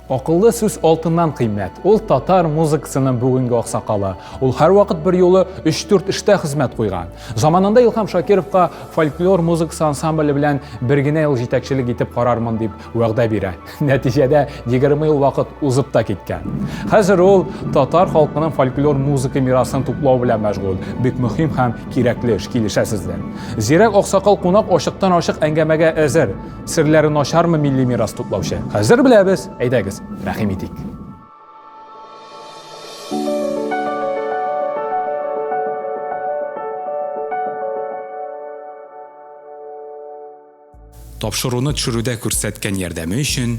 Акыллы сүз алтыннан кыйммәт. Ул татар музыкасының бүгенге аксакалы. Ул һәрвакыт берьюлы өч-дүрт эштә хезмәт куйган. Заманында Илһам Шакировка фольклор музыкасы ансамбле белән бер генә ел җитәкчелек итеп карармын дип вәгъдә бирә. Нәтиҗәдә 20 ел вакыт узып та киткән. Хәзер ул татар халкының фольклор музыка мирасын туплау белән мәшгуль. Бик мөһим һәм кирәкле эш, килешәсездер. Зирәк аксакал кунак ачыктан-ачык әңгәмәгә әзер. Серләре начармы милли мирас туплаучы? Хәзер беләбез. Әйдәгез, рәхим итик. Тапшыруны төшерүдә күрсәткән ярдәме өчен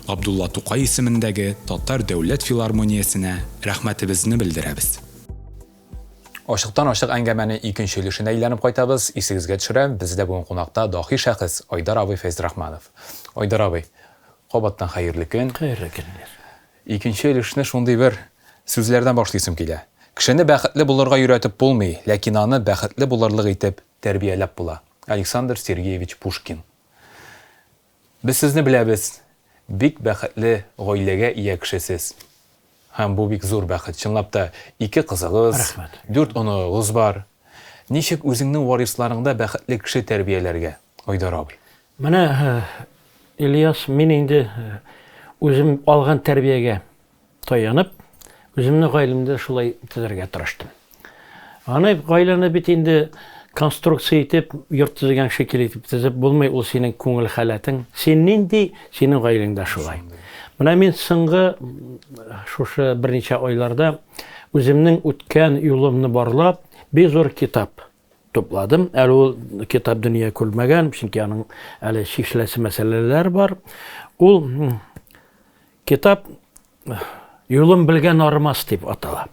Габдулла Тукай исемендәге Татар дәүләт филармониясенә рәхмәтебезне белдерәбез. Ачыктан-ачык әңгәмәнең икенче өлешенә әйләнеп кайтабыз. Исегезгә төшерәм, бездә бүген кунакта даһи шәхес Айдар абый Фәйзрахманов. Айдар абый, кабаттан хәерле көн. Хәерле көннәр. Икенче өлешне шундый бер сүзләрдән башлыйсым килә. Кешене бәхетле булырга өйрәтеп булмый, ләкин аны бәхетле булырлык итеп тәрбияләп була. Александр Сергеевич Пушкин. Без сезне беләбез, бик бәхетле гаиләгә ия кеше сез. Һәм бу бик зур бәхет. Чынлап та, ике кызыгыз, Рәхмәт. дүрт оныгыгыз бар. Ничек үзеңнең варисларыңда бәхетле кеше тәрбияләргә, Айдар абый? Менә, Ильяс, мин инде үзем алган тәрбиягә таянып, үземнең гаиләмдә шулай төзергә тырыштым. Аны гаиләне бит инде конструкция итеп, йорт төзегән шикелле итеп төзеп булмый, ул синең күңел халәтең. Син нинди, синең гаиләң дә шулай. Менә мин соңгы шушы берничә айларда үземнең үткән юлымны барлап, бик зур китап тупладым. Әле ул китап дөнья күрмәгән, чөнки аның әле чишеләсе мәсьәләләр бар. Ул Китап Юлын белгән арымас дип атала.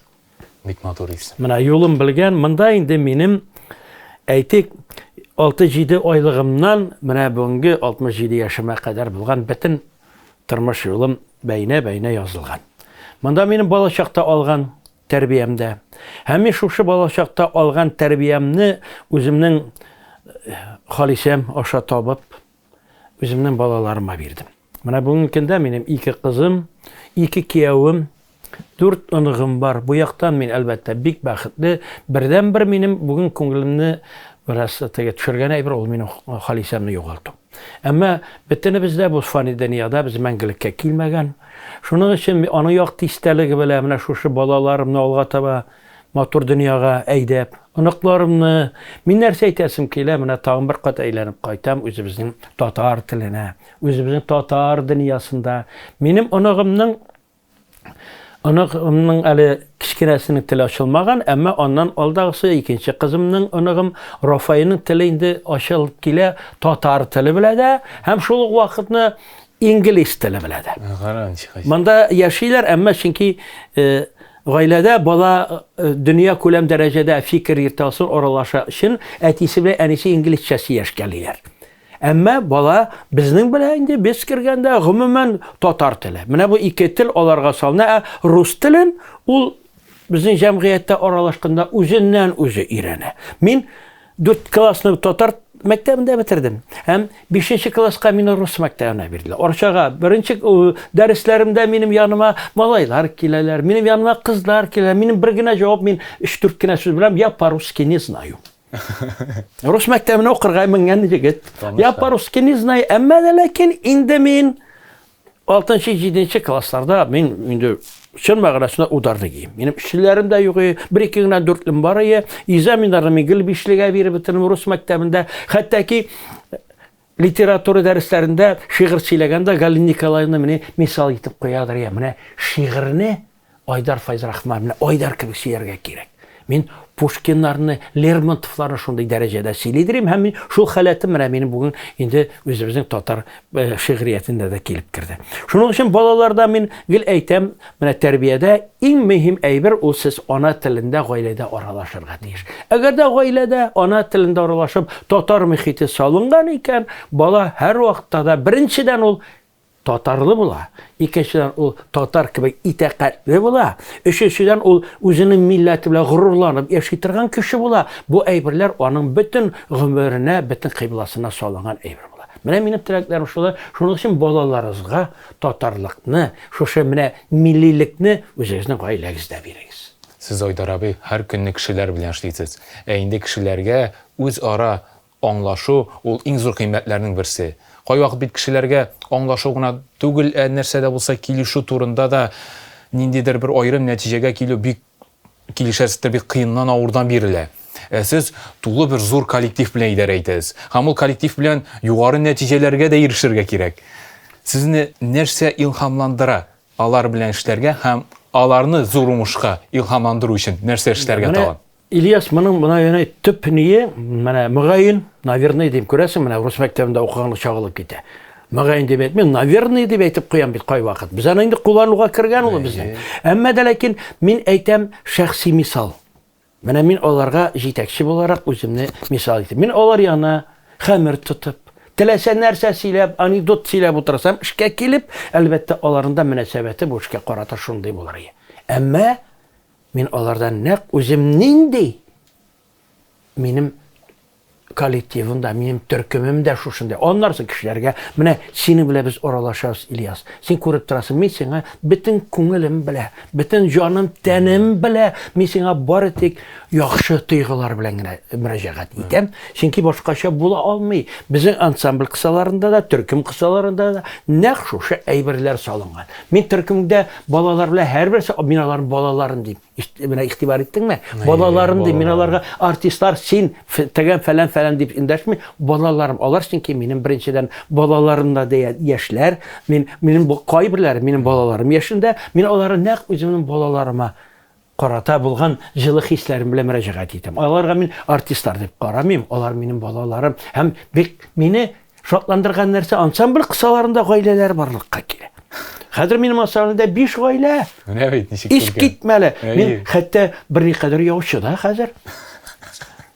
Бик матур исем. Менә юлын белгән, монда инде минем әйтик 6-7 айлыгымнан менә бүгенге 67 яшемә кадәр булган бөтен тормыш юлым бәйнә-бәйнә язылган. Монда минем балачакта алган тәрбиямдә. Һәм мин шушы балачакта алган тәрбиямне үземнең э, Халисәм аша табып, үземнең балаларыма бирдем. Менә бүгенге көндә минем ике кызым, ике киявем, дүрт оныгым бар. Бу яктан мин, әлбәттә, бик бәхетле. Бердәнбер минем бүген күңелемне бераз теге төшергән әйбер ул минем Халисәмне югалту. Әмма бөтенебез дә бу фани дөньяда без мәңгелеккә килмәгән. Шуның өчен аның якты истәлеге белән менә шушы балаларымны алга таба матур дөньяга әйдәп, оныкларымны, мин нәрсә әйтәсем килә, менә тагын бер кат әйләнеп кайтам үзебезнең татар теленә, үзебезнең татар дөньясында. Минем оныгымның оныгымның әле кечкенәсенең теле ачылмаган, әмма аннан алдагысы икенче кызымның оныгым Рафаилның теле инде ачылып килә, татар теле белә дә, һәм шул ук вакытны инглиз теле белә дә. Монда яшиләр, әмма чөнки э, Гаиләдә бала дөнья күләм дәрәҗәдә фикер йөртә алсын, аралаша өчен әтисе белән әнисе инглизчә сөйләшкәлиләр. Әмма бала безнең белән инде без кергәндә гомумән татар теле. Менә бу ике тел аларга салына, ә рус телен ул безнең җәмгыятьтә аралашканда үзеннән үзе өйрәнә. Мин Дүрт классны татар мәктәбендә бетердем. Һәм бишенче класска мине рус мәктәбенә бирделәр. Арчага беренче дәресләремдә минем яныма малайлар киләләр, минем яныма кызлар килә. Минем бер генә җавап, мин өч-дүрт кенә сүз беләм, я по-русски не знаю. Рус мәктәбенә укырга менгән егет. Я по-русски не знаю, әмма дә ләкин инде мин Алтынчы, җиденче классларда мин инде чын мәгънәсендә ударный кием. Минем өчлеләрем дә юк, бер-ике генә дүртлем бар иде. Экзаменнарны мин гел бишлегә биреп бетердем рус мәктәбендә. Хәтта ки литература дәресләрендә шигырь сөйләгәндә Галина Николаевна мине мисал итеп куядыр. Я, менә шигырьне Айдар Фәйзрахман, менә Айдар кебек сөяргә кирәк. Мин Пушкиннарны, Лермонтовларны шундый дәрәҗәдә сөйлидер идем, һәм мин шул халәтем менә минем бүген инде үзебезнең татар э, шигъриятендә дә килеп керде. Шуның өчен балаларда мин гел әйтәм, менә тәрбиядә иң мөһим әйбер ул сез ана телендә гаиләдә аралашырга тиеш. Әгәр дә гаиләдә ана телендә аралашып татар мөхите салынган икән, бала һәрвакытта да беренчедән ул татарлы була, икенчедән ул татар кебек итәкатьле була, өченчедән ул үзенең милләте белән горурланып яши торган кеше була. Бу әйберләр аның бөтен гомеренә, бөтен кыйбласына салынган әйбер була. Менә минем теләкләрем шулар. Шуның өчен балаларыгызга татарлыкны, шушы менә миллилекне үзегезнең гаиләгездә бирегез. Сез, Айдар абый, һәр көнне кешеләр белән эшлисез. Ә инде кешеләргә үзара аңлашу, ул иң зур кыйммәтләрнең берсе. Кайвакыт бит кешеләргә аңлашу гына түгел, ә нәрсә дә булса килешү турында да ниндидер бер аерым нәтиҗәгә килү бик килешәсез бик кыеннан, авырдан бирелә. Ә сез тулы бер зур коллектив белән идарә итәсез. Һәм ул коллектив белән югары нәтиҗәләргә дә ирешергә кирәк. Сезне нәрсә илһамландыра алар белән эшләргә һәм аларны зур уңышка илһамландыру өчен нәрсә эшләргә тагын? Ильяс, моның менә яне төп ние, менә мөгаен, наверное дип күрәсең, менә рус мәктәбендә укыганлык чагылып китә. Мөгаен дип әйтмим, наверное дип әйтеп куям бит кайвакыт. Без аны инде куллануга кергән ул безнең. Әмма дә ләкин мин әйтәм шәхси мисал. Менә мин аларга җитәкче буларак үземне мисал итеп. Мин алар янына хәмер тотып, теләсә нәрсә сөйләп, анекдот сөйләп утырсам, эшкә килеп, әлбәттә, аларның да мөнәсәбәте бу эшкә карата шундый булыр иде. Әмма Мин алардан нәкъ үзем нинди, минем коллективым да, минем төркемем дә шушындай. Аннары кешеләргә, менә синең белән без аралашабыз, Ильяс. Син күреп торасың, мин сиңа бөтен күңелем белә, бөтен җаным, тәнем белә, мин сиңа бары тик яхшы тойгылар белән генә мөрәҗәгать итәм. Чөнки башкача була алмый. Безнең ансамбль кысаларында да, төркем кысаларында да нәкъ шушы әйберләр салынган. Мин төркемдә балалар белән һәрберсе, мин аларның балаларын дим. Менә игътибар иттеңме? Балаларым дим. Мин аларга артистлар, син, тегән фәлән фәлән дип эндәшмим. Балаларым. Алар чөнки минем беренчедән балаларым да яшьләр. Мин минем бу кайберләре минем балаларым яшендә. Мин аларны нәкъ үземнең балаларыма карата булган җылы хисләрем белән мөрәҗәгать итәм. Аларга мин артистлар дип карамыйм, алар минем балаларым. Һәм бик мине шатландырган нәрсә, ансамбль кысаларында гаиләләр барлыкка килә. Хәзер минем ансамбльдә 5 гаилә. Менә бит ничек Искитмәле. Мин хәтта берникадәр яучы да хәзер.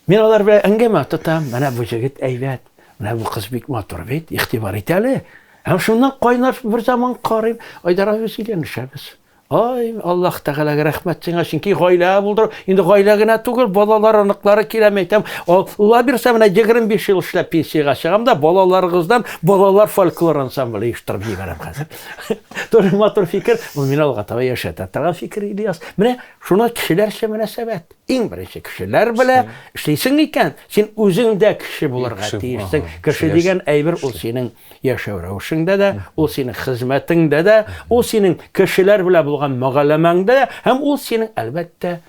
Мин алар белән әңгәмә тотам. Менә бу җегет әйбәт. Менә бу кыз бик матур бит. Игътибар ит әле. Һәм шуннан кайнар бер заман карыйм. Айдар абый сөйләнешәбез. Ай, Аллаһ Тәгаләгә рәхмәт сиңа, чөнки гаилә булдыру, инде гаилә генә түгел, балалар, оныклары килә, мин әйтәм, Алла бирсә, менә 25 ел эшләп пенсиягә чыгам да, балаларыгыздан балалар фольклор ансамбле оештырып җибәрәм хәзер. Тоже матур фикер, ул мине алга таба яшәтә торган фикер, Ильяс. Менә шуны кешеләрчә мөнәсәбәт. Иң беренче кешеләр белән эшлисең икән, син үзең дә кеше булырга тиешсең. Кеше дигән әйбер ул синең яшәү рәвешеңдә дә, ул синең хезмәтеңдә дә, ул синең кешеләр белән булган мөгаләмәңдә дә һәм ул синең, әлбәттә,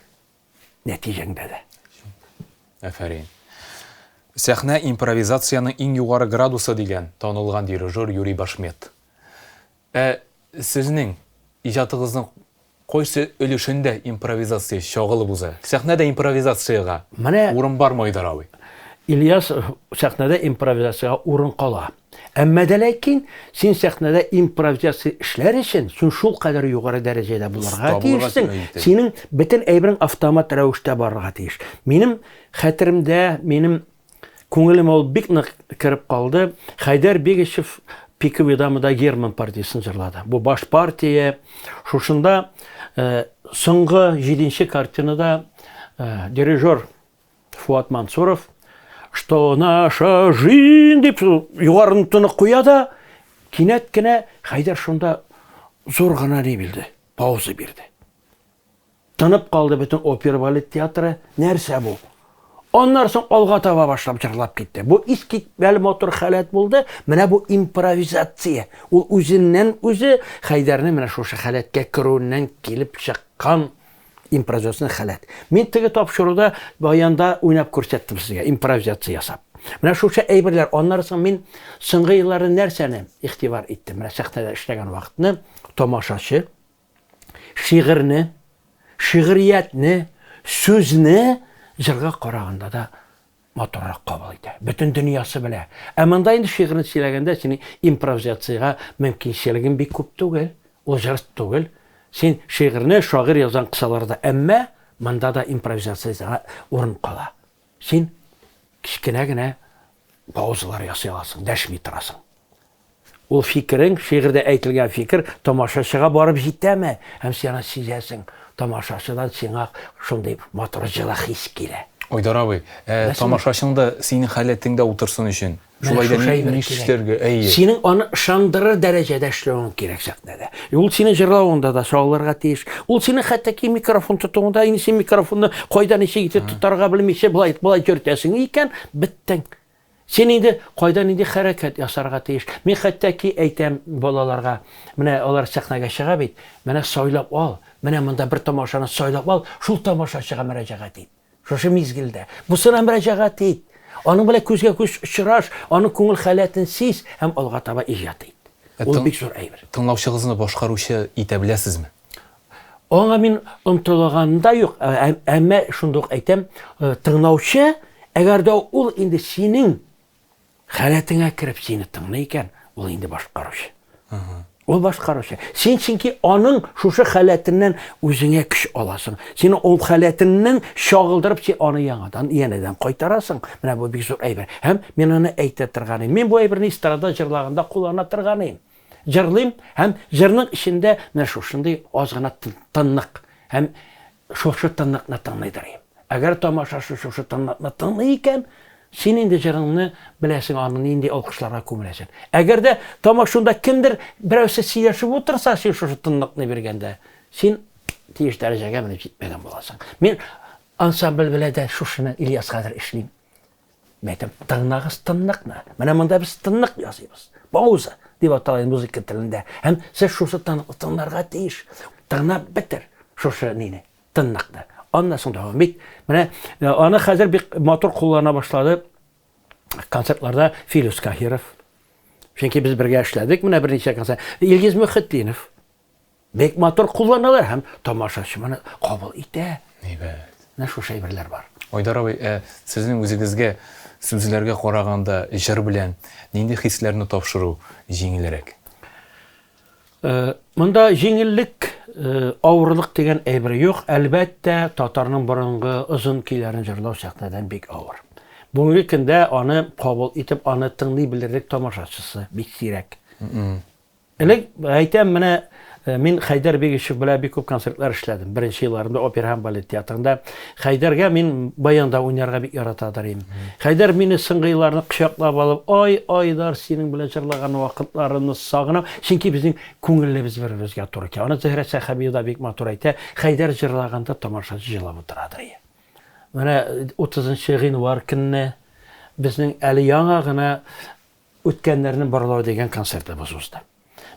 нәтиҗәңдә дә. Афәрин. Сәхнә импровизациянең иң югары градусы дигән танылган дирижер Юрий Башмет. Ә сезнең иҗатыгызның кайсы өлешендә импровизация чагылып уза? Сәхнәдә импровизациягә Менә урын бармы, Айдар абый? Ильяс, сәхнәдә импровизациягә урын кала. Әмма дә ләкин син сәхнәдә импровизация эшләр өчен син шулкадәр югары дәрәҗәдә булырга тиешсең. Синең бөтен әйберең автомат рәвештә барырга тиеш. Минем хәтеремдә, минем Күңелемә ул бик нык кереп калды. Хәйдәр Бигичев Пиковый дамада Герман партиясен җырлады. Бу баш партия. Шушында э, соңгы җиденче картинада э, дирижер Фуат Мансуров что наша жизнь дип югары нотаны куя да, кинәт кенә Хәйдәр шунда зур гына ни бирде, пауза бирде. Тынып калды бөтен опера балет театры. Нәрсә бу? Аннан соң алга таба башлап җырлап китте. Бу искитмәле матур халәт булды. Менә бу импровизация. Ул үзеннән үзе Хәйдәрнең менә шушы халәткә керүеннән килеп чыккан импровизацион халәт. Мин теге тапшыруда баянда уйнап күрсәттем сезгә, импровизация ясап. Менә шушы әйберләр. Аннан соң мин соңгы елларда нәрсәне игътибар иттем? Менә сәхнәдә эшләгән вакытны тамашачы шигырьне, шигъриятне, сүзне җырга караганда да матуррак кабул итә. Бөтен дөньясы белә. Ә монда инде шигырьне сөйләгәндә синең импровизациягә мөмкинчелегең бик күп түгел. Ул җыр түгел. Син шигырьне шагыйрь язган кысаларда, әмма монда да импровизациягә урын кала. Син кечкенә генә паузалар ясый аласың, дәшми торасың. Ул фикерең, шигырьдә әйтелгән фикер тамашачыга барып җитәме? Һәм син аны сизәсең, тамашачыдан сиңа шундый матур җылы хис килә. Айдар абый, ә, тамашачың да синең халәтеңдә утырсын өчен, шулай да ни эшләргә? Әйе. Синең аны ышандырыр дәрәҗәдә эшләвең кирәк сәхнәдә. Ул синең җырлавыңда да чагылырга тиеш. Ул синең хәтта ки микрофон тотуыңда, инде син микрофонны кайда ничек итеп тотарга белмичә, болай болай йөртәсең икән, беттең. Син инде кайда нинди хәрәкәт ясарга тиеш. Мин хәтта ки әйтәм балаларга, менә алар сәхнәгә чыга бит, менә сайлап ал, менә монда бер тамашаны сайлап ал, шул тамашачыга мөрәҗәгать ит. Шушы мизгелдә. Бусына мөрәҗәгать ит. Аның белән күзгә күз очраш, аның күңел халәтен сиз һәм алга таба иҗат ит. Ул бик зур әйбер. Тыңлаучыгызны башкаручы итә беләсезме? Аңа мин омтылган да юк, әмма шунда ук әйтәм, тыңлаучы, әгәр дә ул инде синең халәтеңә кереп сине тыңлый икән, ул инде башкаручы. Ул башкаручы. Син чөнки аның шушы халәтеннән үзеңә көч аласың. Син ул халәтеннән чагылдырып, син аны яңадан, янәдән кайтарасың. Менә бу бик зур әйбер. Һәм мин аны әйтә торган идем. Мин бу әйберне эстрада җырлаганда куллана торган идем. Җырлыйм һәм җырның эчендә менә шушындый аз гына тынлык һәм шушы тынлыкны тыңлыйдыр идем. Әгәр тамашачы шушы тынлыкны тыңлый икән, син инде җырыңны беләсең, аны нинди алкышларга күмеләсең. Әгәр дә тамашында кемдер берәүсе сөйләшеп утырса, син шушы тынлыкны биргәндә, син тиеш дәрәҗәгә менеп җитмәгән буласың. Мин ансамбль белән дә шушыны Ильяс хәзер эшлим. Мин әйтәм, тыңлагыз тынлыкны. Менә монда без тынлык ясыйбыз. Пауза дип атала музыка телендә. Һәм сез шушы тынлыкны тыңларга тиеш. Тыңлап бетер шушы нине, тынлыкны. Аннан соң дәвам ит. Менә э, аны хәзер бик матур куллана башлады концертларда Филүс Каһиров. Чөнки без бергә эшләдек менә берничә концерт. Илгиз Мөхетдинов. Бик матур кулланалар һәм тамашачы моны кабул итә. Әйбәт. Менә шушы әйберләр бар. Айдар абый, ә сезнең үзегезгә сүзләргә караганда җыр белән нинди хисләрне тапшыру җиңелрәк? Э, монда җиңеллек, э, авырлык дигән әйбер юк. Әлбәттә, татарның борынгы озын көйләрен җырлау сәхнәдән бик авыр. Бүгенге көндә аны кабул итеп, аны тыңлый белерлек тамашачысы бик сирәк. Элек әйтәм, менә э, мин Хәйдәр Бигичев белән бик күп концертлар эшләдем. Беренче елларында опера һәм балет театрында. Хәйдәргә мин баянда уйнарга бик яратадыр идем. Хәйдәр мине соңгы елларны кочаклап алып, "Ай, Айдар, синең белән җырлаган вакытларымны сагынам." Чөнки безнең күңелебез бер-беребезгә туры килә. Аны Зөһрә Сәхәбиева да бик матур әйтә. Хәйдәр җырлаганда тамашачы җылап утырадыр иде. Менә 30 гыйнвар көнне безнең әле яңа гына Үткәннәрне барлау дигән концертыбыз узды.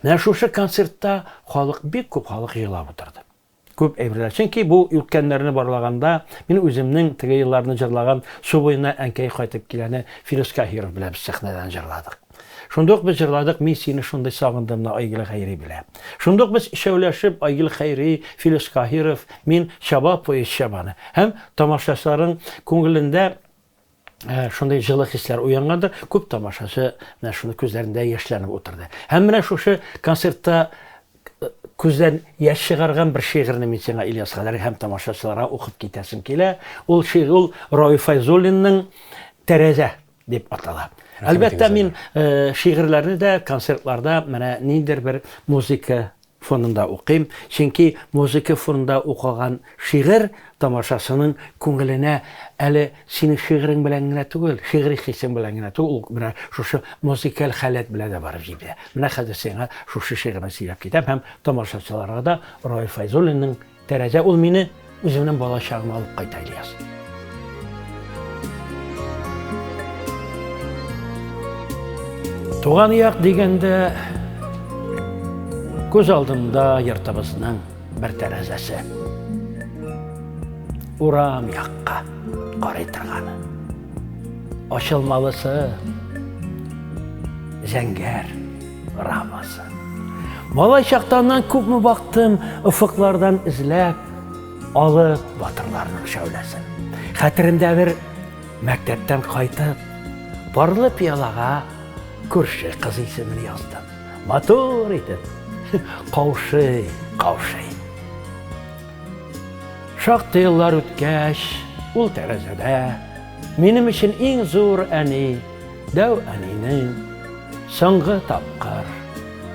Менә шушы концертта халык бик күп халык җыелап утырды. Күп әйберләр. Чөнки бу үткәннәрне барлаганда мин үземнең теге елларны җырлаган Су буена әнкәй кайтып киләне Филүс Каһиров белән без сәхнәдән җырладык. Шунда ук без җырладык Мин сине шундый сагындымны Айгөл Хәйри белән. Шунда ук без өчәүләшеп Айгөл Хәйри, Филүс Каһиров, мин Чаба поезд чабаны. Һәм тамашачыларның күңелендә Э, шундый җылы хисләр уянгандыр, күп тамашачы менә шуны күзләрендә яшьләнеп утырды. Һәм менә шушы концертта э, күздән яшь чыгарган бер шигырьне мин сиңа Ильяс Хәдәр һәм тамашачыларга укып китәсем килә. Ул шигырь ул Равил Файзуллинның Тәрәзә дип атала. Әлбәттә, мин э, шигырьләрне дә концертларда менә ниндидер бер музыка фонында укыйм, чөнки музыка фонында укыган шигырь тамашачының күңеленә әле синең шигырең белән генә түгел, шигъри хисең белән генә түгел, ул менә шушы музыкаль халәт белән дә барып җитә. Менә хәзер сиңа шушы шигырьне сөйләп китәм һәм тамашачыларга да Равил Фәйзуллинның Тәрәзә ул мине үземнең бала чагыма алып кайта, Ильяс. Туган як дигәндә күз алдымда йортыбызның бер тәрәзәсе. Урам якка карый торганы. Ачылмалысы зәңгәр рамасы. Малай чактаннан күпме бактым, офыклардан эзләп, алып батырларның шәүләсен. Хәтеремдә бер мәктәптән кайтып, парлы пиалага күрше кыз исемен яздым. Матур итеп, каушый, каушый. Шактый еллар үткәч, ул тәрәзәдә минем өчен иң зур әни, дәү әнинең соңгы тапкыр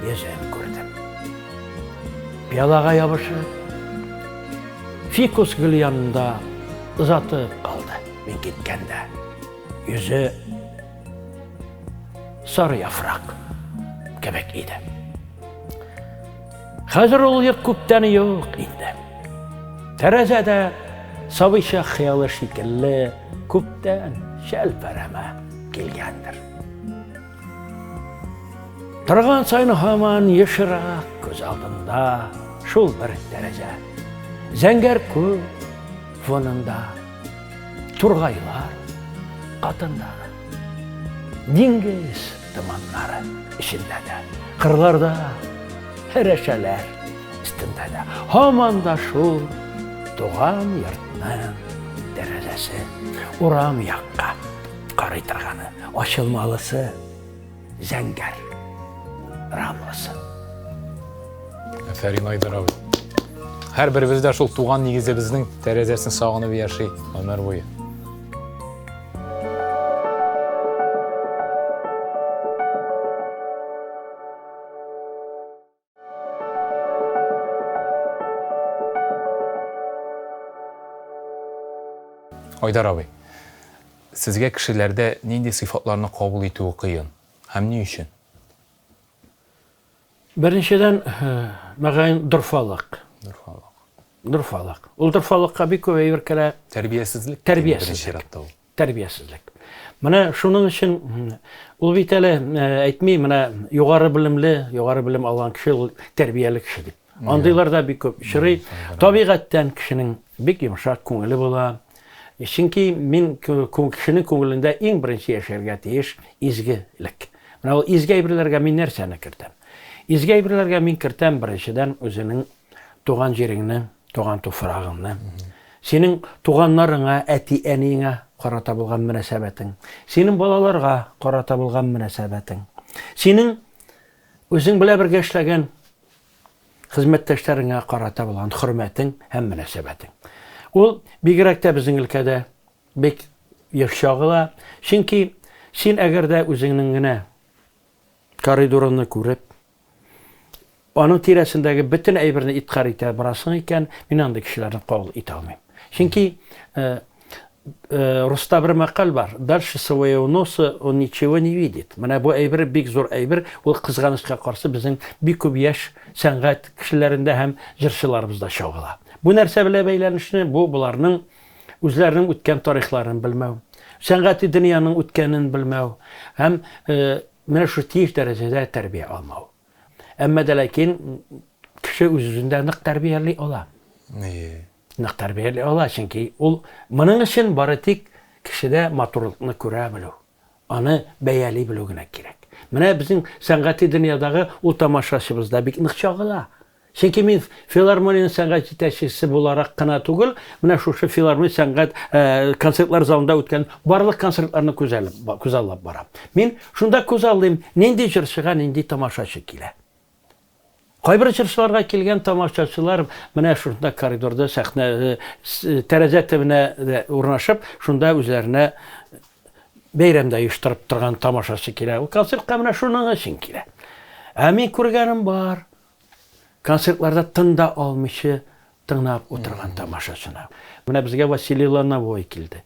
йөзен күрдем. Пиалага ябышып, фикус гөле янында озатып калды. Мин киткәндә йөзе сары яфрак кебек иде. Хәзер ул йорт күптән юк инде. Тәрәзәдә сабыйча хыялы шикелле күптән шәлпәрәмә килгәндер. Торган сайын һаман ешрак күз алдында шул бер тәрәзә. Зәңгәр күк фонында тургайлар катында. Диңгез томаннары эчендә дә, кырларда хәрәшәләр өстендә дә һаман да шул туган йортның тәрәзәсе урам якка карый торганы, ачылмалысы зәңгәр рамлысы. Афәрин, Айдар абый. Һәрберебез дә шул туган нигезебезнең тәрәзәсен сагынып яши гомер буе. Айдар абый, сезгә кешеләрдә нинди сыйфатларны кабул итүе кыен һәм ни өчен? Беренчедән, мөгаен, дорфалык. Дорфалык. Дорфалык. Ул дорфалыкка бик күп әйбер керә. Тәрбиясезлек. Тәрбиясезлек. Тәрбиясезлек. Менә шуның өчен ул бит әле әйтми, менә югары белемле, югары белем алган кеше ул тәрбияле кеше дип. Андыйлар да бик күп очрый. Табигатьтән кешенең бик йомшак күңеле була. Чөнки мин кешенең күңелендә иң беренче яшәргә тиеш изгелек. Менә ул изге әйберләргә мин нәрсәне кертәм? Изге әйберләргә мин кертәм беренчедән үзенең туган җиреңне, туган туфрагыңны, синең туганнарыңа, әти-әниеңә карата булган мөнәсәбәтең, синең балаларга карата булган мөнәсәбәтең, синең үзең белән бергә эшләгән хезмәттәшләреңә карата булган хөрмәтең һәм мөнәсәбәтең. Ул бигрәк тә безнең өлкәдә бик еш чагыла, чөнки син әгәр дә үзеңнең генә коридорыңны күреп, Аның тирәсендәге бөтен әйберне иткар итә барасың икән, мин андый кешеләрне кабул итә алмыйм. Чөнки э, э, руста бер мәкаль бар, дальше своего носа он ничего не видит. Менә бу әйбер бик зур әйбер, ул кызганычка каршы безнең бик күп яшь сәнгать кешеләрендә һәм җырчыларыбызда чагыла. Бу нәрсә белән бәйләнешне? Бу боларның үзләренең үткән тарихларын белмәү, сәнгати дөньяның үткәнен белмәү һәм э, менә шул тиеш дәрәҗәдә тәрбия алмау. Әмма дә ләкин кеше үз-үзен дә нык тәрбияли ала. Әйе. Нык тәрбияли ала, чөнки ул моның өчен бары тик кешедә матурлыкны күрә белү, аны бәяли белү генә кирәк. Менә безнең сәнгати дөньядагы ул тамашачыбызда бик нык чагыла. Чөнки мин филармониянең сәнгать җитәкчесе буларак кына түгел, менә шушы филармония сәнгать э, концертлар залында үткән барлык концертларны күзәлеп, күзаллап барам. Мин шунда күзаллыйм, нинди җырчыга нинди тамашачы килә. Кайбер җырчыларга килгән тамашачылар менә шунда коридорда сәхнә э, тәрәзә төбенә урнашып, шунда үзләренә бәйрәм дә оештырып торган тамашачы килә. Ул концертка менә шуның өчен килә. Ә мин күргәнем бар. Концертларда тын да алмыйча тыңлап утырган тамашачыны. Менә безгә Василий Лановой килде.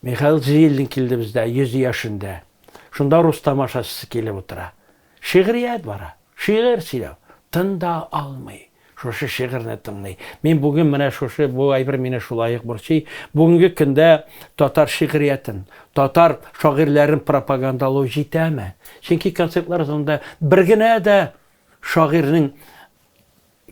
Михаил Зилин килде бездә 100 яшендә. Шунда рус тамашачысы килеп утыра. Шигърият бара. Шигырь сөйләү. Тын да алмый. Шушы шигырьне тыңлый. Мин бүген менә шушы бу әйбер мине шулай ук борчый. Бүгенге көндә татар шигъриятен, татар шагыйрьләрен пропагандалау җитәме? Чөнки концертлар залында бер генә дә шагыйрьнең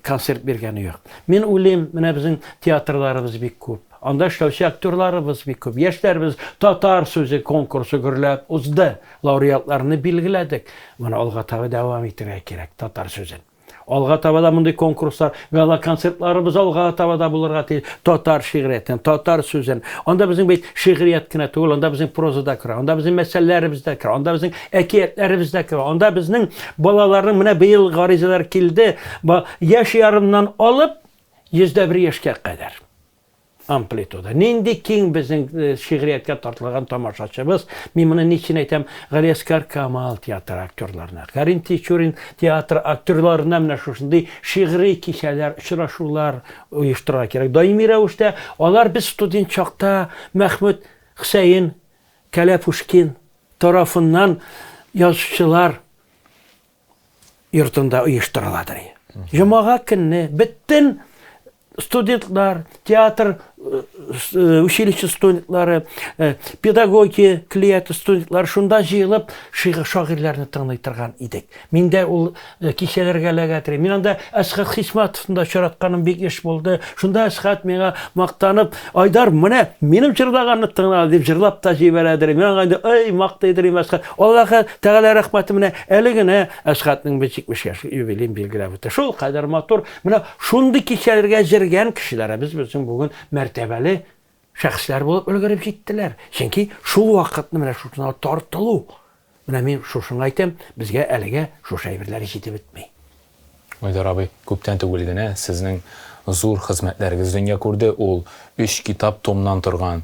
концерт биргәне юк. Мин уйлыйм, менә безнең театрларыбыз бик күп. Анда эшләүче актерларыбыз бик күп. Яшьләребез татар сүзе конкурсы гөрләп узды. Лауреатларны билгеләдек. Моны алга таба дәвам итәргә кирәк, татар сүзен. Алга таба да мондый конкурслар, гала-концертларыбыз алга таба да булырга тиеш. Татар шигъриятен, татар сүзен. Анда безнең бит шигърият кенә түгел, анда безнең проза да керә, анда безнең мәсьәләләребез дә керә, анда безнең әкиятләребез дә керә, анда безнең балаларның менә быел гаризалар килде, яшь ярымнан алып 101 яшькә кадәр. амплитуда, нинди киң безнең э, шигърияткә тартылган тамашачыбыз. Мин моны ни өчен әйтәм? Галиәсгар Камал театры актерларына, Карин Тичурин театры актерларына менә шушындый шигъри кичәләр, очрашулар оештырырга кирәк. Даими рәвештә алар без студент чакта Мәхмүт Хөсәен, Кәләпүшкин тарафыннан язучылар йортында оештырыладыр. Җомага көнне бөтен студентлар, театр э, э, училище студентлары, э, педагогия клиенты студентлар шунда җыелып шагыйрьләрне тыңлый торган идек. Мин дә ул кичәләргә эләгә Мин анда Әсхәт Хисматовны да очратканым бик еш булды. Шунда Әсхәт миңа мактанып, Айдар, менә минем җырлаганны тыңла дип җырлап та җибәрәдер. Мин аңа инде, эй, мактыйдыр инде Әсхәт. Аллаһы Тәгалә рәхмәте менә әле генә Әсхәтнең без 70 яшьлек юбилеен билгеләп үтте. Шул кадәр матур. Менә шундый кичәләргә җергән кешеләребез безнең бүген мәртәбәле шәхесләр булып өлгереп җиттеләр. Чөнки шул вакытны менә шушына тартылу. Менә мин шушыңа әйтәм, безгә әлегә шушы әйберләр җитеп бетми. Айдар абый, күптән түгел генә сезнең зур хезмәтләрегез дөнья күрде, ул өч китап томнан торган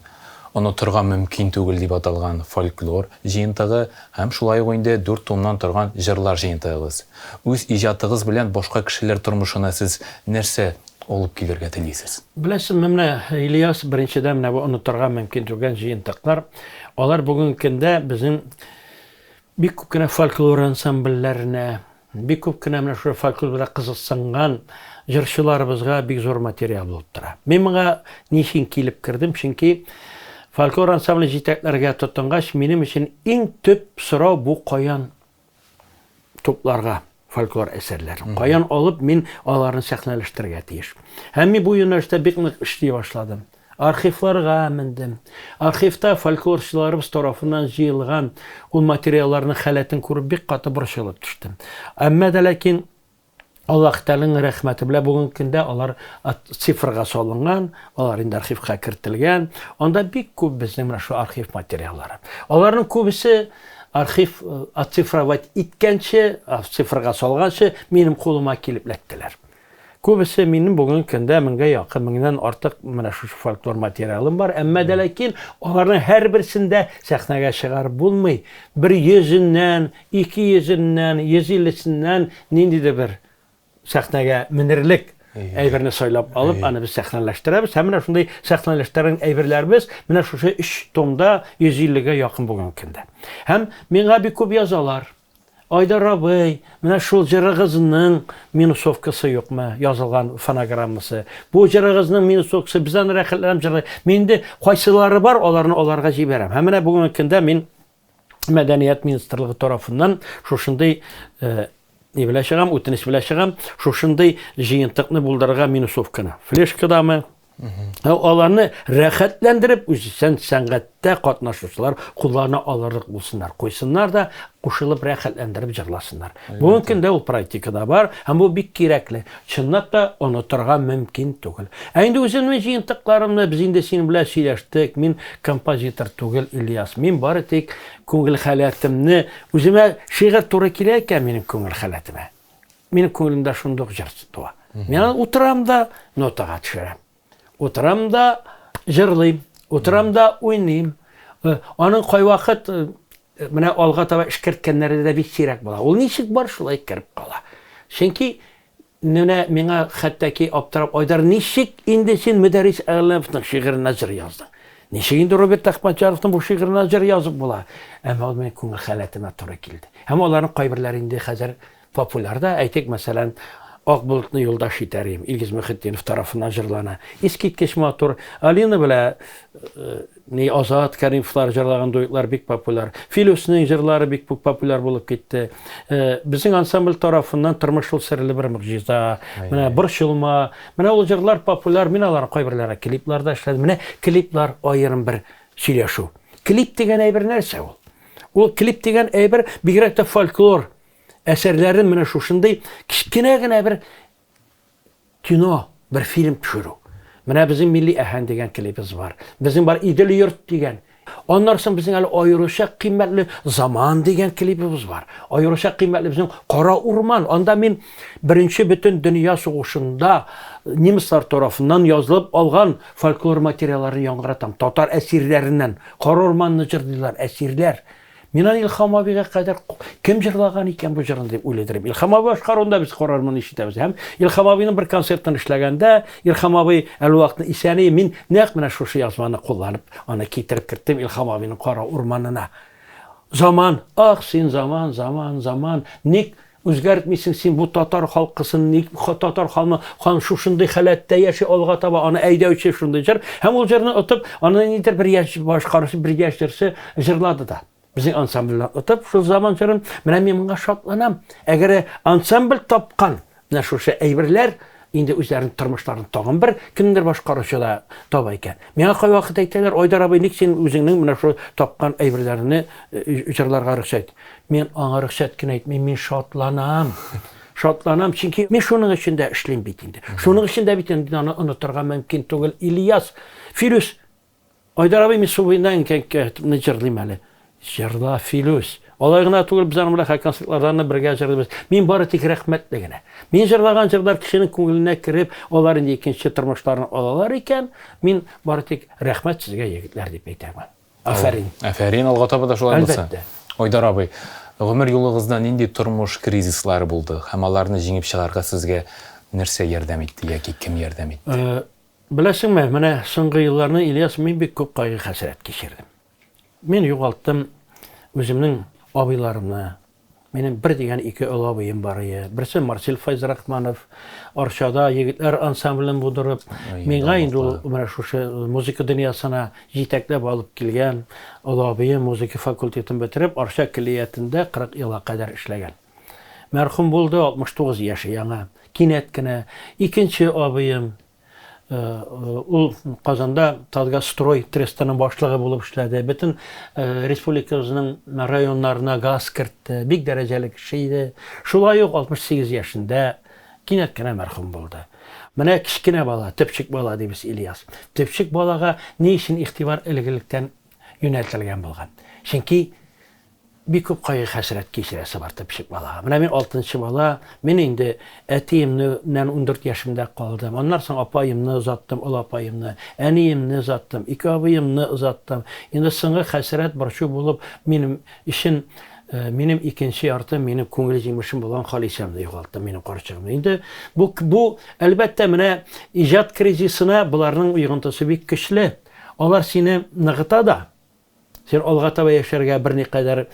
Онытырга мөмкин түгел дип аталган фольклор җыентыгы һәм шулай ук инде дүрт томнан торган җырлар җыентыгыгыз. Үз иҗатыгыз белән башка кешеләр тормышына сез нәрсә алып килергә телисез? Беләсезме, менә, Ильяс, беренчедән, менә бу онытырга мөмкин түгел җыентыклар, алар бүгенге көндә безнең бик күп кенә фольклор ансамбльләренә, бик күп кенә менә шушы фольклор белән кызыксынган җырчыларыбызга бик зур материал булып тора. Мин моңа ни өчен килеп кердем? Чөнки фольклор ансамбле җитәкләргә тотынгач, минем өчен иң төп сорау бу каян тупларга фольклор әсәрләрен. Каян алып мин аларны сәхнәләштерергә тиеш. Һәм мин бу юнәлештә бик нык эшли башладым. Архивларга мендем. Архивта фольклорчыларыбыз тарафыннан җыелган ул материалларның халәтен күреп бик каты борчылып төштем. Әмма дә ләкин Аллаһ Тәгаләнең рәхмәте белән бүгенге көндә алар цифрга салынган, алар инде архивка кертелгән. Анда бик күп безнең менә шу архив материаллары. Аларның күбесе архив э, оцифровать иткәнче, цифрга салганчы минем кулыма килеп эләктеләр. Күбесе минем бүгенге көндә меңгә якын, меңнән артык менә шушы фольклор материалым бар. Әмма дә ләкин аларның һәрберсен дә сәхнәгә чыгарып булмый. Бер йөзеннән, ике йөзеннән, йөз иллесеннән ниндидер бер сәхнәгә менерлек әйберне сайлап алып, аны без сәхнәләштерәбез. Һәм менә шундый сәхнәләштергән әйберләребез менә шушы өч томда 150гә якын бүгенге көндә. Һәм миңа бик күп язалар. Айдар абый, менә шул җырыгызның минусовкасы юкмы, язылган фонограммасы? Бу җырыгызның минусовкасы, без аны рәхәтләнеп җырлый. Мин инде кайсылары бар, аларны аларга җибәрәм. Һәм менә бүгенге көндә мин Мәдәният министрлыгы тарафыннан шушындый э, ни белән чыгам, үтенеч белән чыгам, шушындый җыентыкны булдырырга минусовканы. Флешкадамы, Аларны рәхәтләндереп, үзешчән сәнгатьтә катнашучылар куллана алырлык булсыннар, куйсыннар да, кушылып рәхәтләндереп җырласыннар. Бүгенге көндә ул практикада бар һәм бу бик кирәкле. Чынлап та онытырга мөмкин түгел. Ә инде үземнең җыентыкларымны без инде синең белән сөйләштек. Мин композитор түгел, Ильяс. Мин бары тик күңел халәтемне, үземә шигырь туры килә икән минем күңел халәтемә. Минем күңелемдә шундук җыр туа. Мин аны утырам да нотага төшерәм. Утырам да җырлыйм, утырам да уйныйм. Э, аның кайвакыт э, менә алга таба эшкәрткәннәре дә бик сирәк була. Ул ничек бар, шулай кереп кала. Чөнки менә миңа хәтта ки аптырап, Айдар, ничек инде син Мөдәррис Әгъләмовның шигыренә җыр яздың? Ничек инде Роберт Әхмәтҗановның бу шигыренә җыр язып була? Әмма ул минем күңел халәтемә туры килде. Һәм аларның кайберләре инде хәзер Популяр да, әйтик, мәсәлән, Ак болытны юлдаш итәр идем, Илгиз Мөхетдинов тарафыннан җырлана. Искиткеч матур. Алина белә э, ни Азат Кәримовлар җырлаган дуэтлар бик популяр. Филүснең җырлары бик популяр булып китте. Э, безнең ансамбль тарафыннан Тормыш ул серле бер могҗиза, менә Борчылма, менә ул җырлар популяр. Мин аларның кайберләренә клиплар да эшләдем. Менә клиплар аерым бер сөйләшү. Клип дигән әйбер нәрсә ул? Ул клип дигән әйбер бигрәк тә фольклор әсәрләрен менә шушындый кечкенә генә бер кино, бер фильм төшерү. Менә безнең Милли әһән дигән клибыбыз бар. Безнең бар Идел йорт дигән. Аннан соң безнең әле аеруча кыйммәтле Заман дигән клибыбыз бар. Аеруча кыйммәтле безнең Кара урман. Анда мин беренче бөтен дөнья сугышында немецлар тарафыннан язылып алган фольклор материалларын яңгыратам. Татар әсирләреннән Кара урманны җырлыйлар әсирләр. Мин аны Илһам абыйга кадәр кем җырлаган икән бу җырны дип уйлыйдыр. Илһам абый башкаруында без Кара урманны ишетәбез. Һәм Илһам абыйның бер концертын эшләгәндә, Илһам абый әле вакытны исән иде, мин нәкъ менә шушы язманы кулланып, аны китереп керттем Илһам абыйның Кара урманына. Заман, ах син заман, заман, заман, ник Үзгәртмисең син бу татар халкысын, ник татар халмы хан шушындый халәттә яши алга таба, аны әйдәүче шундый җыр. Һәм ул җырны отып, аны нидер бер яшь башкаручы, бер яшь җырчы җырлады да. Безнең ансамбльдән отып, шул заман җырын. Менә мин моңа шатланам. Әгәр ансамбль тапкан менә шушы әйберләр инде үзләренең тормышларын тагын бер кемдер башкаручы да таба икән. Миңа кайвакыт әйтәләр, Айдар абый, ник син үзеңнең менә шул тапкан әйберләреңне җырларга рөхсәт? Мин аңа рөхсәт кенә әйтмим, мин шатланам. Шатланам, чөнки мин шуның өчен дә эшлим бит инде. Шуның өчен дә бит инде аны онытырга мөмкин түгел. Ильяс, Филүс, Айдар абый, мин су буенда әнкәйне җырлыйм әле. Җырла, Филүс. Алай гына түгел, без аның белән концертларда бергә җырлыйбыз. Мин бары тик рәхмәтле генә. Мин җырлаган җырлар кешенең күңеленә кереп, алар инде икенче тормышларын алалар икән, мин бары тик рәхмәт сезгә, егетләр, дип әйтәм. Афәрин. Афәрин, алга таба да шулай булсын. Әлбәттә. Айдар абый, гомер юлыгызда нинди тормыш кризислары булды һәм аларны җиңеп чыгарга сезгә нәрсә ярдәм итте яки кем ярдәм итте? Беләсеңме, менә соңгы елларны, Ильяс, мин бик күп кайгы-хәсрәт кичердем. Мин югалттым үземнең абыйларымны. Минем бер дигән ике олы абыем бар ие. Берсе Марсель Фәйзрахманов, Арчада егетләр ансамблен булдырып, миңа инде ул менә шушы музыка дөньясына җитәкләп алып килгән олы абыем музыка факультетын бетереп, Арча көллиятендә 40 елга кадәр эшләгән. Мәрхүм булды, 69 яше яңа. Кинәт кенә икенче абыем, Ул Казанда Татгазстрой трестының башлыгы булып эшләде. Бөтен республикабызның районнарына газ кертте. Бик дәрәҗәле кеше иде. Шулай ук 68 яшендә кинәт кенә мәрхүм булды. Менә кечкенә бала, төпчек бала дибез Ильяс. Төпчек балага ни өчен игътибар элек-электән юнәлтелгән булган? Чөнки Бик күп кайгы-хәсрәт кичерәсе бар төпчек балага. Менә мин алтынчы бала, мин инде әтиемнән 14 яшемдә калдым. Аннан соң апаемны озаттым, олы апаемны, әниемне озаттым, ике абыемны озаттым. Инде соңгы хәсрәт, борчу булып, минем өчен э, минем икенче яртым, минем күңел җимешем булган Халисәмне югалттым, минем карчыгымны. Инде бу, бу, әлбәттә, менә иҗат кризисына боларның йогынтысы бик көчле. Алар сине ныгыта да, Син алга таба яшәргә берникадәр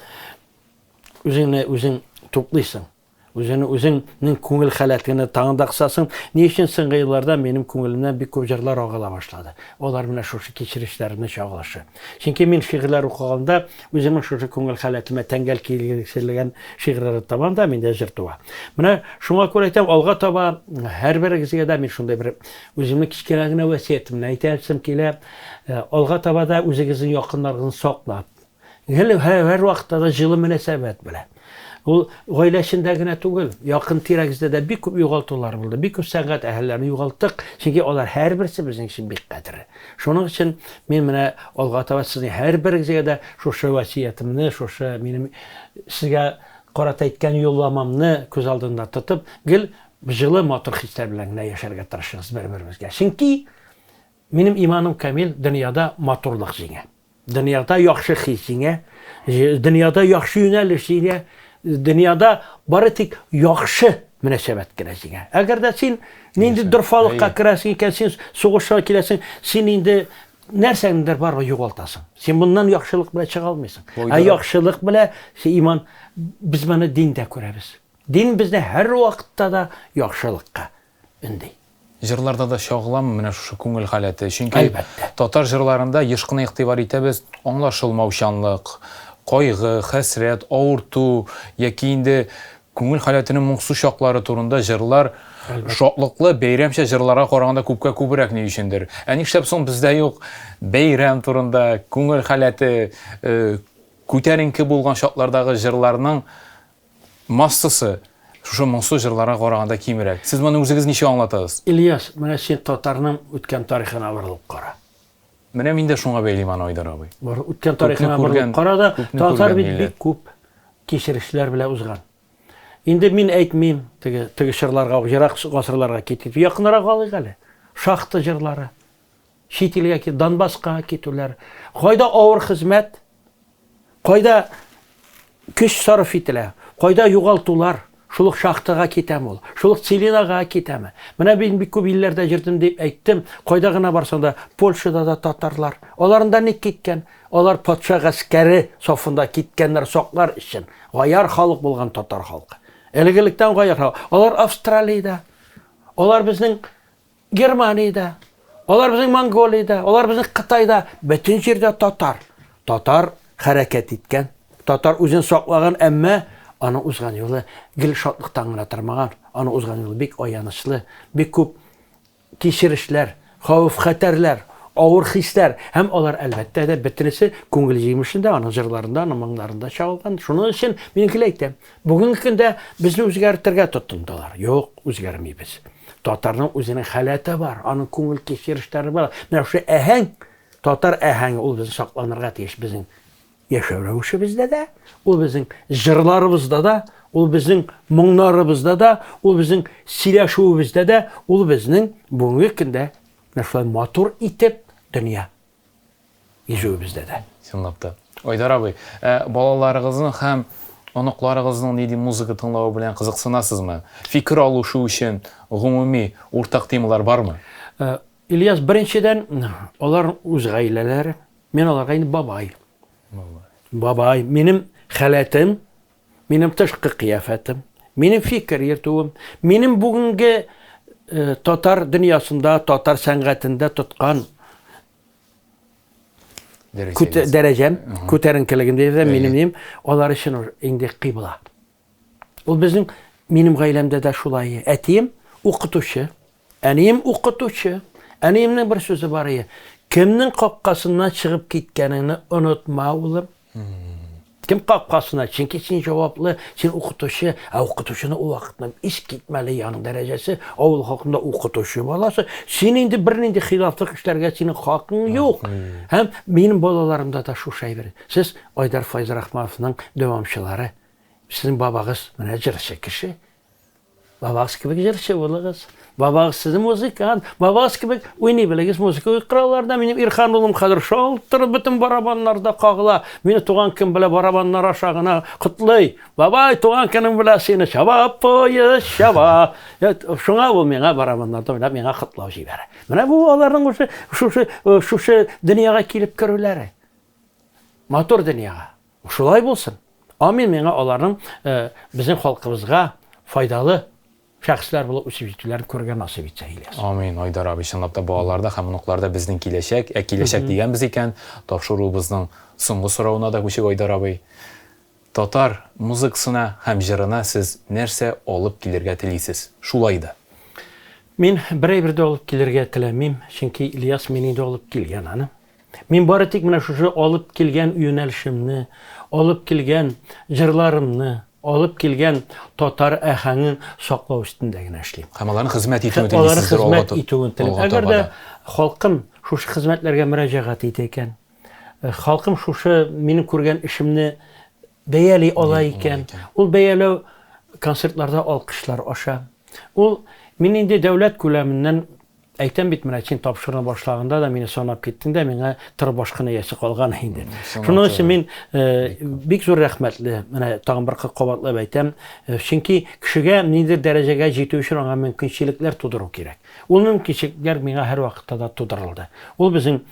үзеңне үзең туплыйсың. Үзеңне үзеңнең күңел халәтеңне тагын да кысасың. Ни өчен соңгы елларда минем күңелемнән бик күп җырлар агыла башлады? Алар менә шушы кичерешләремнең чагылышы. Чөнки мин шигырьләр укыганда үземнең шушы күңел халәтемә тәңгәл килгән шигырьләр табам да, миндә җыр туа. Менә шуңа күрә әйтәм, алга таба һәрберегезгә дә мин шундый бер үземнең кечкенә генә васыятемне әйтәсем килә. Э, алга таба да үзегезнең якыннарыгызны саклап, гел һәрвакытта да җылы мөнәсәбәт белән. Ул гаилә эчендә генә түгел, якын тирәгездә дә бик күп югалтулар булды. Бик күп сәнгать әһелләрен югалттык, чөнки алар һәрберсе безнең өчен бик кадерле. Шуның өчен мин менә алга таба сезнең һәрберегезгә дә шушы васыятемне, шушы минем сезгә карата әйткән юлламамны күз алдында тотып, гел җылы, матур хисләр белән генә яшәргә тырышыгыз бер-беребезгә. Чөнки Минем иманым камил, дөньяда матурлык җиңә. Дөньяда яхшы хис җиңә, дөньяда яхшы юнәлеш җиңә, дөньяда бары тик яхшы мөнәсәбәт кенә җиңә. Әгәр дә син нинди дорфалыкка керәсең икән, син сугышка киләсең, син инде нәрсәңдер барыбер югалтасың. Син моннан яхшылык белән чыга алмыйсың. Ә яхшылык белән иман без моны диндә күрәбез. Дин безне һәрвакытта да яхшылыкка өнди. Җырларда да чагыламы менә шушы күңел халәте? Чөнки Әлбәттә. татар җырларында еш кына игътибар итәбез, аңлашылмаучанлык, кайгы, хәсрәт, авырту яки инде күңел халәтенең моңсу чаклары турында җырлар шатлыклы, бәйрәмчә җырларга караганда күпкә күбрәк ни өчендер. Ә нишләп соң бездә юк бәйрәм турында, күңел халәте э, күтәренке булган чаклардагы җырларның Массасы шушы моңсу җырларга караганда кимрәк. Сез моны үзегез ничек аңлатасыз? Ильяс, менә син татарның үткән тарихына борылып кара. Менә мин дә шуңа бәйлим аны, Айдар абый. Бар, үткән тарихына борылып кара да, татар бит бик күп кичерешләр белән узган. Инде мин әйтмим, теге, теге чорларга, ерак гасырларга китик. Якынрак алыйк әле. Шахта җырлары, чит илгә кит, Донбасска китүләр. Кайда авыр хезмәт, кайда көч сарыф ителә, кайда югалтулар, шул ук шахтага китәме ул, шул ук Целинага китәме? Менә мин бик күп илләрдә йөрдем дип әйттем, кайда гына барсаң да, Польшада да татарлар. Алар анда ник киткән? Алар патша гаскәре сафында киткәннәр саклар өчен. Гаярь халык булган татар халкы. Элек-электән гаярь халык. Алар Австралиядә, алар безнең Германиядә, алар безнең Монголиядә, алар безнең Кытайда, бөтен җирдә татар. Татар хәрәкәт иткән, татар үзен саклаган, әмма аның узган юлы гел шатлыктан гына тормаган. Аның узган юлы бик аянычлы, бик күп кичерешләр, хәвеф-хәтәрләр, авыр хисләр һәм алар, әлбәттә дә, бөтенесе күңел җимешендә, аның җырларында, аның моңнарында чагылган. Шуның өчен мин гел әйтәм, бүгенге көндә безне үзгәртергә тотындылар. Юк, үзгәрмибез. Татарның үзенең халәте бар, аның күңел кичерешләре бар. Менә шушы әһәң, татар әһәңе, ул безнең сакланырга тиеш безнең яшәү рәвешебездә дә, ул безнең җырларыбызда да, ул безнең моңнарыбызда да, ул безнең сөйләшүебездә дә, ул безнең бүгенге көндә менә шулай матур итеп дөнья йөзүебездә дә. Чынлап та. Айдар абый, ә балаларыгызның һәм оныкларыгызның нинди музыка тыңлавы белән кызыксынасызмы? Фикер алышу өчен гомуми уртак темалар бармы? Э, Ильяс, беренчедән, алар үз гаиләләре. Мин аларга инде бабай. Бабай. Минем халәтем, минем тышкы кыяфәтем, минем фикер йөртүем, минем бүгенге э, татар дөньясында, татар сәнгатендә тоткан дәрәҗәм, күтәренкелегем дип минем ним, алар өчен инде кыйбла. Ул безнең минем гаиләмдә дә шулай. Әтием укытучы, әнием укытучы. Әниемнең бер сүзе бар иде. Кемнең капкасыннан чыгып киткәнеңне онытма, улым. Кем капкасына? Чөнки син җаваплы, син укытучы, ә укытучыны ул вакытны искитмәле аның дәрәҗәсе, авыл халкында укытучы баласы. Син инде бернинди хилафлык эшләргә синең хакың юк. Һәм минем балаларымда да шушы әйбер. Сез Айдар Файзрахмановның дәвамчылары. Сезнең бабагыз менә җырчы кеше. Бабагыз кебек җырчы булыгыз. Бабагыз сезне музыкант, бабагыз кебек уйный белегез музыка коралларында. Минем Ирхан улым хәзер шалтырып бөтен барабаннарда кагыла. Мине туган көн белән барабаннар аша гына котлый. Бабай, туган көнең белән сине чаба поезд чаба. Шуңа ул миңа барабаннарда уйнап миңа котлау җибәрә. Менә бу аларның шушы шушы шушы дөньяга килеп керүләре. Матур дөньяга. Шулай булсын. Амин, миңа аларның безнең халкыбызга файдалы шәхесләр булып үсеп җитүләрен күрергә насыйп итсә, Ильяс. Амин, Айдар абый, чынлап та балаларда һәм оныкларда безнең киләчәк, ә киләчәк дигәнбез икән, тапшыруыбызның соңгы соравына да күчик, Айдар абый. Татар музыкасына һәм җырына сез нәрсә алып килергә телисез? Шулай да. Мин бер әйбер дә алып килергә теләмим, чөнки Ильяс мин инде алып килгән аны. Мин бары тик менә шушы алып килгән юнәлешемне, алып килгән җырларымны, алып килгән татар әһәңен саклау өстендә генә эшлим. Һәм аларның хезмәт итүен телисездер алга хезмәт итүен телим. Әгәр дә халкым шушы хезмәтләргә мөрәҗәгать итә икән, э, халкым шушы минем күргән эшемне бәяли ала икән, ул бәяләү концертларда алкышлар аша. Ул мин инде дәүләт күләменнән Әйтәм бит, менә син тапшыруны башлаганда да мине санап киттең дә, миңа торып башканы иясе калган инде. Шуның өчен мин э, бик зур рәхмәтле, менә тагын бер кабатлап әйтәм, э, чөнки кешегә ниндидер дәрәҗәгә җитү өчен аңа мөмкинчелекләр тудыру кирәк. Ул мөмкинчелекләр миңа һәрвакытта да тудырылды. Ул безнең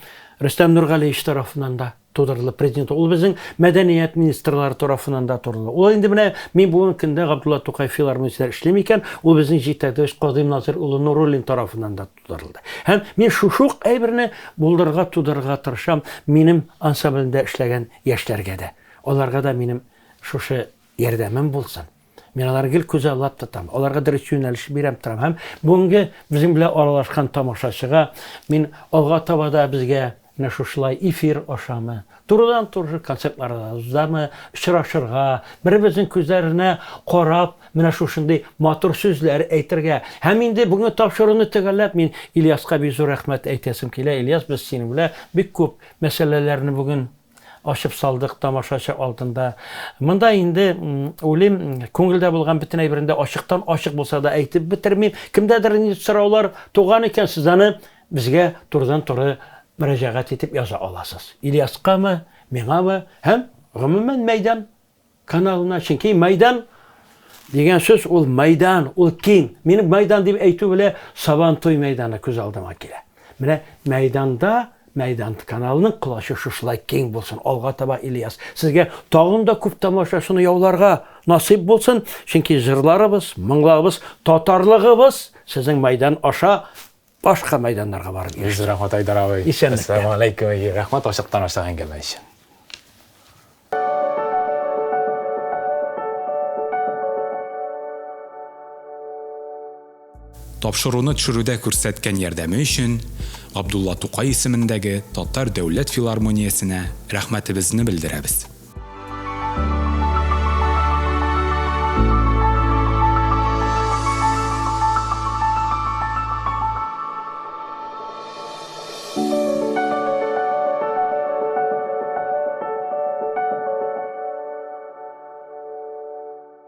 Рөстәм Нургалиевич тарафыннан да тудырылды президент. Ул безнең мәдәният министрлары тарафыннан да тудырылды. Ул инде менә мин бүгенге көндә Габдулла Тукай филармониясендә эшлим икән, ул безнең җитәкчебез Кадыйм Назир улы Нуруллин тарафыннан да тудырылды. Һәм мин шушы ук әйберне булдырырга, тудырырга тырышам минем ансамблемдә эшләгән яшьләргә дә. Аларга да минем шушы ярдәмем булсын. Мин аларны гел күзаллап тотам, аларга дөрес юнәлеш бирәм торам. Һәм бүгенге безнең белән аралашкан тамашачыга мин алга таба да безгә Менә шушылай эфир ашамы, турыдан-туры концертларыбыздамы очрашырга, беребезнең күзләренә карап, менә шушындый матур сүзләр әйтергә. Һәм инде бүгенге тапшыруны төгәлләп, мин Ильяска бик зур рәхмәт әйтәсем килә. Ильяс, без синең белән бик күп мәсьәләләрне бүген ачып салдык тамашачы алдында. Монда инде, уйлыйм, күңелдә булган бөтен әйберне дә ачыктан-ачык булса да әйтеп бетермим. Кемдәдер нинди сораулар туган икән, сез аны безгә турыдан-туры мөрәҗәгать итеп яза аласыз. Ильяскамы, миңамы һәм, гомумән, Мәйдан каналына. Чөнки Мәйдан дигән сүз ул мәйдан, ул киң. Минем мәйдан дип әйтү белән Сабантуй мәйданы күз алдыма килә. Менә мәйданда Мәйдан каналының колачы шушылай киң булсын. Алга таба, Ильяс, сезгә тагын да күп тамашачыны яуларга насыйп булсын. Чөнки җырларыбыз, моңларыбыз, татарлыгыбыз сезнең мәйдан аша башка мәйданнарга барып иреште. Рәхмәт, Айдар абый. Исәнлектә. Әссәламу алейкум. Рәхмәт ачыктан-ачык әңгәмә өчен. Тапшыруны төшерүдә күрсәткән ярдәме өчен Габдулла Тукай исемендәге Татар дәүләт филармониясенә рәхмәтебезне белдерәбез.